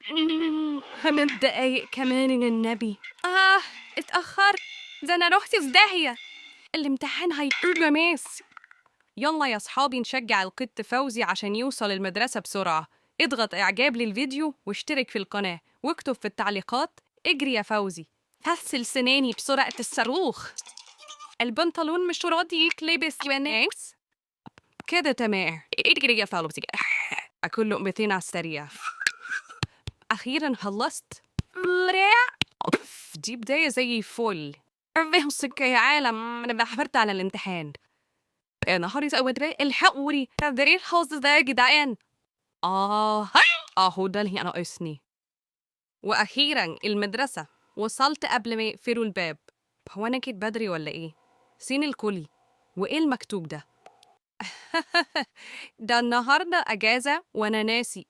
5 دقايق كمان النبي. آه، اتأخرت. ده أنا رحت في داهية. الامتحان هيبقى ماس. يلا يا صحابي نشجع القط فوزي عشان يوصل المدرسة بسرعة. اضغط إعجاب للفيديو واشترك في القناة واكتب في التعليقات اجري يا فوزي. غسل سناني بسرعة الصاروخ. البنطلون مش راضي يتلبس يا ناس. كده تمام. اجري يا فوزي. أكل لقمتين على السريع. أخيرا خلصت. دي بداية زي الفل. ارفعوا يا عالم، أنا بحفرت على الامتحان. يا نهار اسود، الحقوني. ده ايه الحظ ده يا جدعان؟ اه، اهو ده اللي ناقصني. واخيرا المدرسة، وصلت قبل ما يقفلوا الباب. هو انا جيت بدري ولا ايه؟ سين الكلي. وايه المكتوب ده؟ ده النهارده اجازة وانا ناسي.